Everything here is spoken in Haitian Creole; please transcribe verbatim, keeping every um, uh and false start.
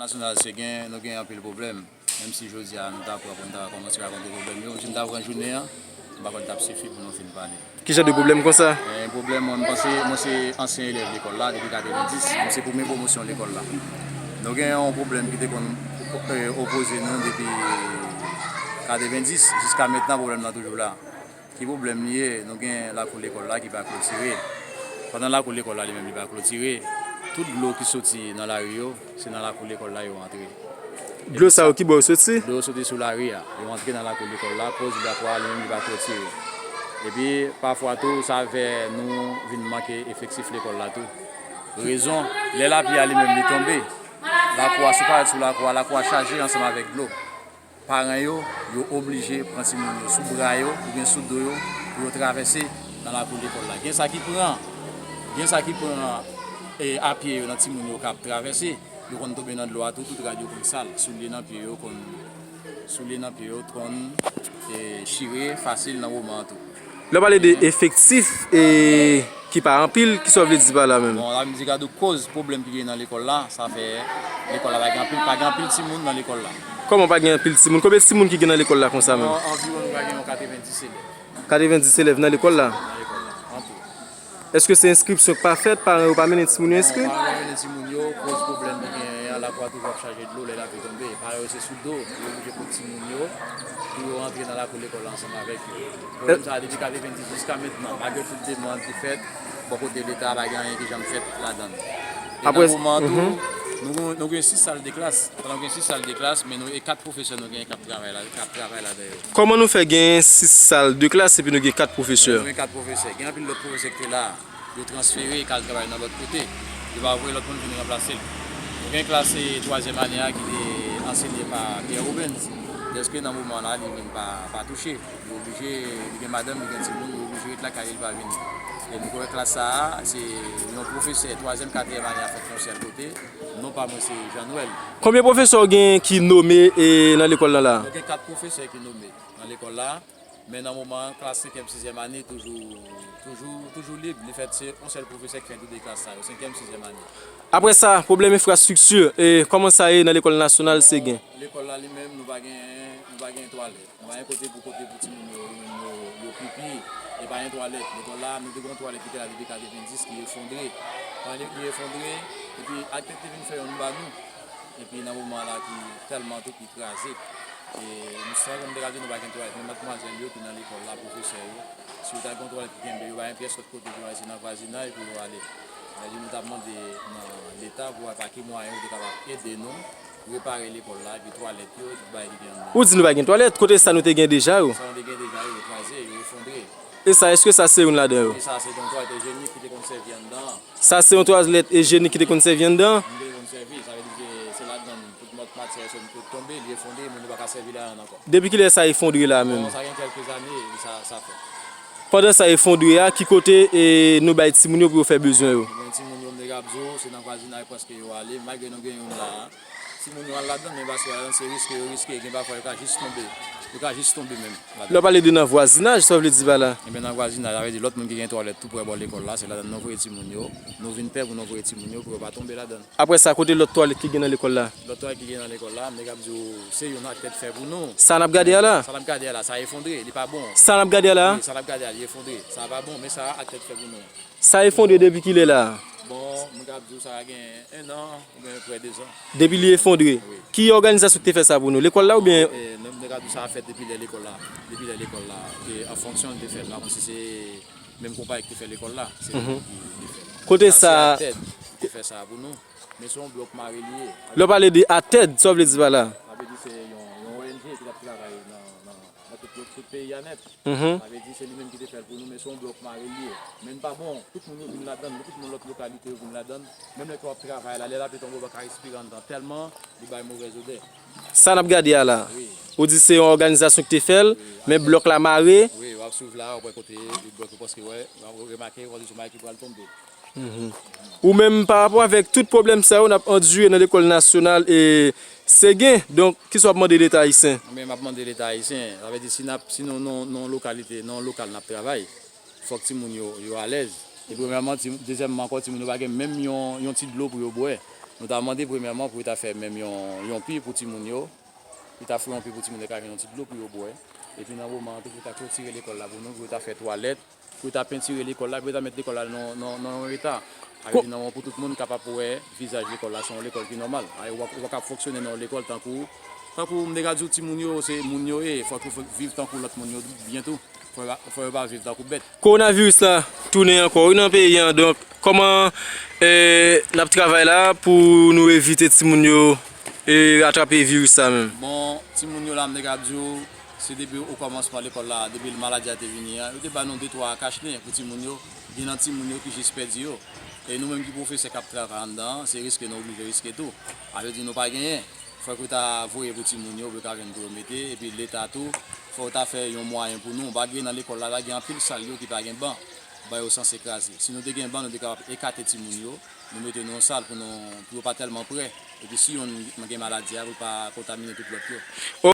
Nasyonal Segen, nou gen anpil pwoblèm. Menm si jodi a nou ta pran pou nou ta kòmanse rakonte pwoblèm yo, si nou ta pran jounen an, m pa kwè l t ap sifi pou nou fin pale. Ki jan de pwoblèm konsa? Eh, pwoblèm, mwen, m panse, mwen se ansyen elèv lekòl la depi katrevenndis, mwen se premye pwomosyon lekòl la. Nou gen yon pwoblèm ki te konn, eh, opoze nou depi katrevenndis jiska mentnan, pwoblèm nan toujou la. Ki pwoblèm li ye? Nou gen lakou lekòl la ki pa klotire. Pandan lakou lekòl la li menm li pa klotire, tout dlo ki soti nan lari yo, se nan lakou lekòl la yo antre. Dlo sa yo ki bò yo soti? Dlo yo soti sou lari a. Yo antre nan lakou lekòl la, koz lakou a li menm li pa klotire. Epi, pafwa tou, sa fè nou vin manke efektif lekòl la tou. Rezon, lè lapli a li menm li tonbe, lakou a, si w parèt sou lakou a, lakou a chaje ansanm avèk dlo. Paran yo, yo oblije pran timoun yo sou bra yo oubyen sou do yo pou yo travèse nan lakou lekòl la. Gen sa ki pran, gen sa ki pran, e, apye yo nan timoun yo k ap travèse, yo konn tonbe nan dlo a tou, tout rad yo konn sal, soulye nan pye yo konn, soulye nan pye yo konn, e, chire fasil nan moman an tou. Lè w pale de efektif, e, ki pa anpil, kisa w vle di pa la menm? Bon, la m di gade koz pwoblèm ki gen nan lekòl la, sa fè lekòl la pa gen anpil, pa gen anpil timoun nan lekòl la. Kòman pa gen anpil timoun? Konbyen timoun ki gen nan lekòl la konsa menm? Bon, anviwon nou ka gen yon katrevenndis elèv. Katrevenndis elèv nan lekòl la? Nan lekòl la, an tou. Èske se enskripsyon k pa fèt, paran yo pa mennen timoun yo enskri? Non, paran yo pa mennen timoun yo, koz pwoblèm ki genyen an, lakou a toujou ap chaje dlo lè lapli tonbe. Paran yo se sou do, yo oblije pot timoun yo pou yo antre nan lakou lekòl la ansanm avèk yo. Pwoblèm sa a depi katrevenndis jiska mentnan, malgre tout demann ki fèt bò kote Leta, pa gen anyen ki janm fèt ladan l. E nan moman an tou, nou, nou gen sis sal de klas. Pandan nou gen sis sal de klas, men nou, e kat pwofesè nou gen k ap travay la, k ap travay ladan yo. Kòman nou fè gen sis sal de klas epi nou gen kat pwofesè? Nou gen kat pwofesè. Gen anpil lòt pwofesè ki te la, yo transfere, k al travay nan lòt kote. Yo pa voye lòt moun vin ranplase l. Nou gen klas, e, twazyèm ane a ki te ansenye pa Pierre Rubens. Dèske nan moman la, li vin pa, pa touche. Li oblije, li gen madanm, li gen timoun, li oblije ret lakay li, li pa vini. E nou kwè klas sa a, se yon pwofesè twazyèm, katriyèm ane a fèk yon sèl kote. Non pa mwen se Jean Noël. Konbyen pwofesè w gen ki nome, e, nan lekòl lan la? Nou gen kat pwofesè ki nome nan lekòl la, men nan moman an, klas senkyèm, sizyèm ane toujou, toujou, toujou lib. Li fèt se yon sèl pwofesè ki fè tou de klas sa yo, senkyèm, sizyèm ane. Apre sa, pwoblèm enfrastrikti, e, kòman sa ye nan lekòl nasyonal Segen? Lekòl la li menm, nou pa gen, nou pa gen twalèt. Nou pa gen kote pou, kote pou timoun yo, yo, yo, yo pipi, e pa gen twalèt. Lekòl la, nou te gen yon twalèt ki te la depi katrevenndis ki efondre. Twalèt ki efondre, epi akitèk te vin fè youn ba nou. Epi nan moman la ki tèlman tou ki kraze. E nou san, jan m te ka di, nou pa gen twalèt. Men madmwazèl yo ki nan lekòl la, pwofesè yo, si yo ta gen yon twalèt ki kenbe yo, pa gen pyès lòt kote pou yo al, se nan vwazinaj pou yo ale. Sa vle di nou t ap mande nan Leta pou wè pa ki mwayen yo te kapab ede nou repare lekòl la, epi twalèt yo, tout bagay ki gen anndan. Ou di nou pa gen twalèt, kote sa nou te gen deja yo? Sa nou te gen deja yo, yo kraze, yo efondre. E sa, èske sa se youn ladan yo? E sa, se yon twalèt ejyenik ki te konn sèvi anndan an. Sa se yon twalèt ejyenik ki te konn sèvi anndan? Ki te konn sèvi, sa vle di se, se ladan l tout lòt matyè yo tonbe, li efondre, moun yo pa ka sèvi ladan l ankò. Depi kilè sa efondre la menm? Bon, sa gen kèlke zane, sa, sa fèt. Pandan sa efondre a, ki kote, e, nou bay timoun yo pou yo fè bezwen yo? Ebyen, timoun yo, m te kab di w, se nan vwazinaj prèske yo ale, malgre nou gen youn la a. Timoun yo al ladan, men paske ladan se riske yo riske, gen pafwa yo ka jis tonbe. Yo ka jis tonbe menm ladan. Lè w pale de nan vwazinaj, sa w vle di pa la? Ebyen, nan vwazinaj, sa vle di lòt moun ki gen twalèt tou prè bò lekòl la, se ladan l nou voye timoun yo. Nou vin pè pou nou voye timoun yo, pou yo pa tonbe ladan l. Apre sa, kote lòt twalèt ki gen nan lekòl la? Lòt twalèt ki gen nan lekòl la, m te kab di w, se youn akitèk fè pou nou. Sa n ap gade a la? Sa n ap gade a la, sa efondre, li pa bon. Sa n ap gade a la? Wi, sa n ap gade a, li efondre. Sa pa bon, men sa akitèk fè pou nou. Sa efondre depi kilè la? Bon, m kab di w sa gen en an, oubyen prè de zan. Depi li efondre? Wi. Ki òganizasyon ki te fè sa pou nou? Lekòl la oubyen? E, non, m te kab di w sa fèt depi lè lekòl la. Depi lè lekòl la. E, an fonksyon, li te fèt. M pa konn si se menm konpayi ki te fè lekòl la. Se li menm ki, ki fèt. Kote sa? Sa se Atèd ki te fè sa pou nou. Men se yon blòk mare li ye. Lè w pale de Atèd, sa w vle di pa la? Sa vle di se yon, yon O N G ki t ap travay nan, nan, nan tout, tout, tout peyi a nèt. Sa vle di se li menm ki te fè l pou nou, men se yon blòk mare li ye. Men n pa bon, tout moun yo vin ladan l, nou tout moun lòt lokalite yo vin ladan l. Menm lè ke w ap travay la, lè lapli tonbe, ou pa ka respire anndan, tèlman li bay movèz odè. Sa n ap gade a la? Wi. Ou di se yon òganizasyon ki te fè l, men blòk la mare. Wi, w ap swiv la, w ap wè kote blòk yo, paske, wè, w ap remake, w ap di se yon bagay ki pral tonbe. Ou menm, pa rapò avèk tout pwoblèm sa yo n ap andire nan lekòl nasyonal e Segen, donk, kisa w ap mande Leta ayisyen? Men m ap mande Leta ayisyen, sa vle di si n ap, si nou, nan, nan yon lokalite, nan yon lokal n ap travay, fòk timoun yo, yo alèz. E premyèman, ti, dezyèmman ankò, timoun yo pa gen menm yon, yon ti dlo pou yo bwè. Nou ta mande premyèman pou yo ta fè menm yon, yon pi pou timoun yo. Yo ta fè yon pi pou timoun yo ka jwenn yon ti dlo pou yo bwè. Epi nan moman an tou, pou yo ta klotire lekòl la pou nou, pou yo ta fè twalèt, pou yo ta pentire lekòl la, pou yo ta met lekòl la nan, nan, nan yon eta. Sa vle di nan moman pou tout moun kapab wè vizaj lekòl la, se yon lekòl ki nòmal. Ay, ou pa, ou pa ka fonksyone nan yon lekòl tankou, tankou m te ka di w, timoun yo, se moun yo ye, fòk yo viv tankou lòt moun yo byen tou. Fò yo pa, fò yo pa viv tankou bèt. Kowonaviris la tounen ankò wi nan peyi an, donk kòman eh, n ap travay la pou nou evite timoun yo eh, atrape viris sa menm? Bon, timoun yo la, m te ka di w, se depi okòmansman lekòl la, depi maladi a te vini an, yo te ba nou de twa kachnen pou timoun yo. Gen nan timoun yo ki jis pèdi yo. E nou menm ki pwofesè k ap travay anndan an, se riske nou oblije riske tou. Sa vle di nou pa genyen. Fòk yo ta voye pou timoun yo, pou yo ka jwenn pou yo mete, epi leta tou, fò yo ta fè yon mwayen pou nou. Bagay nan lekòl la, la gen anpil sal yo ki pa gen ban. Ban yo sanse kraze. Si nou te gen ban, nou te kapab ekate timoun yo, nou mete nan yon sal pou nou, pou yo pa tèlman prè. Epi si yonn gen maladi a, pou l pa kontamine tout lòt yo.